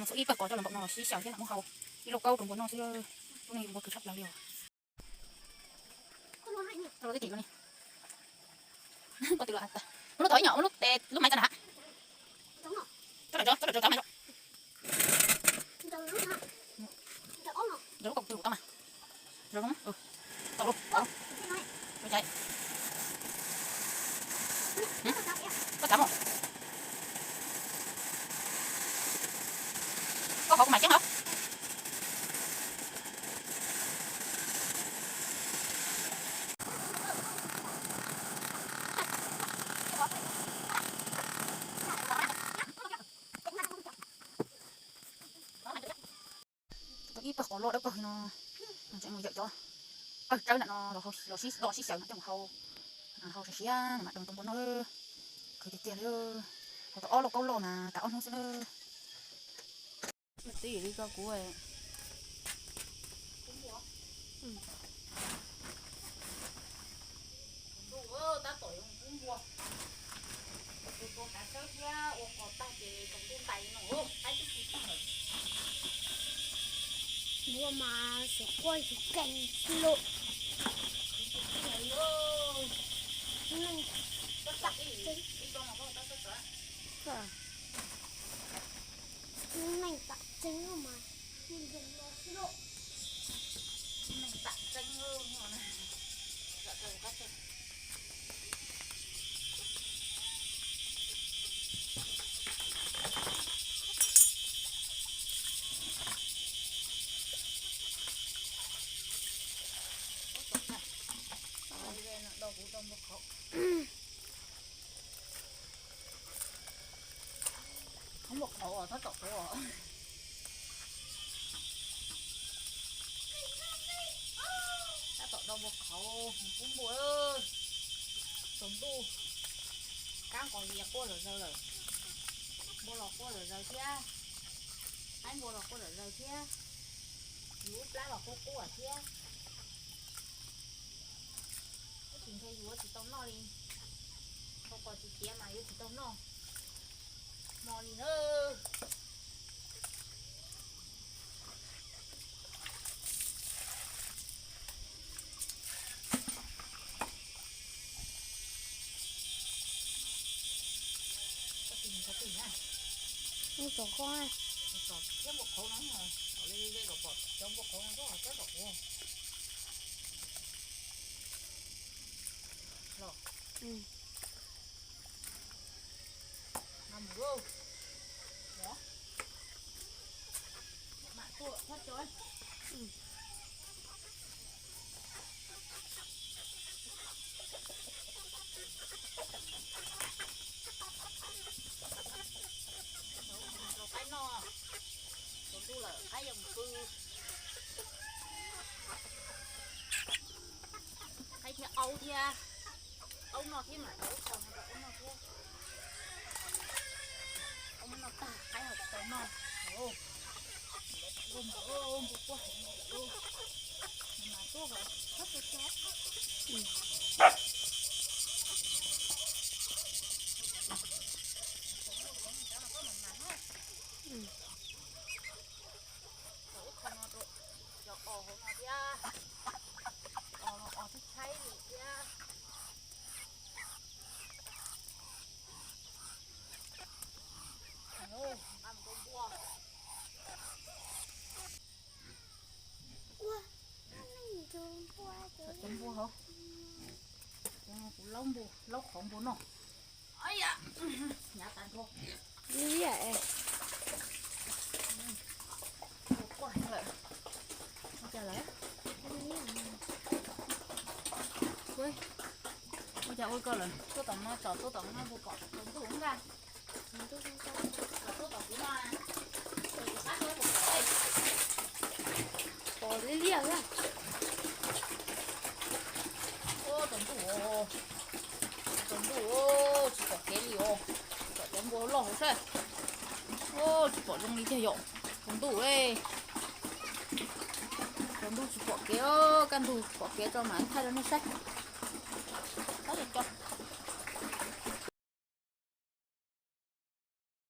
Ib pawg qos coj los npaum no los sib xyaw thiab, muab hau ib lauj kaub rau npua noj xwb. Lub neej npua khwv tshaj plaws li os. Tau lub twb dim li. Koj twb los, muab lub tod ib nyom, muab lub, lub maiv tso na. Tsob lawm, tsob lawm, tsob maiv. Rau lub kaum twg tau mas. Rau zoo, tau lub, tau lub. Koj tsav mos. Koj hov kuv mam ceeb hov. Ib pawg qos loj dawb paug no, tseem mus yawm cov pawg tsawb ntawm no los sib xyaw no coj mus hau, hau siav siav mas rau npua noj. Khwv tiag tiag li, hau tau ob lauj kaub loj na, tas ob hnub xwb na. Twb yim li ko kuv. Ntuj, tab tom yuav mus pub npua. Tus tua kav tsawb thiab ua qos tag ces tsaus ntuj ntais no, qaib twb tsis tag lawm. Npua mas xyov quaj yus kees xwb lauj. Neeg tam tseeb mas, neeg tam tseeb. Thoob npua qhauv os, thoob tom qhauv os. Tab tom do npua qhauv, pub npua. Tsaus ntuj, kab nqos lias quaj zom zaws lawm. Npua los quaj zom zaws thiab. Qaib npua los quaj zom zaws thiab. Yus lub plab los quaj quaj thiab. Tab sis ntshe yus yuav tsis tau noj li. Hau qos tsis tiav mas yuav tsis tau noj hmo li na. Mus tsom koj, tsom thiab npua qhauv no, tsom li li kom pom cov npua qhauv no rau tom kuv. Los, mus lauj. Mam tuaj txhob co. Rau qaib noj, tsaus ntuj lawm qaib yuav mus pw. Qaib thiab aub thiab, aub noj thiab mas, aub tso rau aub noj thiab. Aub muab noj tag qaib ho tsis tau noj. Npua quaj heev li lawm. Mas tuaj, txhob co co. Ub, qhov no rau cov os hauv no thiab. Os no os tshaib tshaib li thiab. Nqa mus rau npua. Cov npua hauv, kuv laub npua, laub qhauv npua noj. Hnyav tas nrho. Liab, quaj lawm. Ua cas lawm? Ua cas ua koj lawm? Tuaj tom no, tsom tuaj tom no puas pom tsaus ntuj nqa? Los tuaj tom kuv no, kuv qab tuaj puas pom? Pom liab liab. Ua tsaus ntuj, tsaus ntuj tsis pom kev li os. Tsom cov npua loj hauv saib. Tsis pom zoo li tiag yom. Tsaus ntuj, tsaus ntuj tsis pom kev, kaj ntug pom kev tso mam thaij rau nej saib.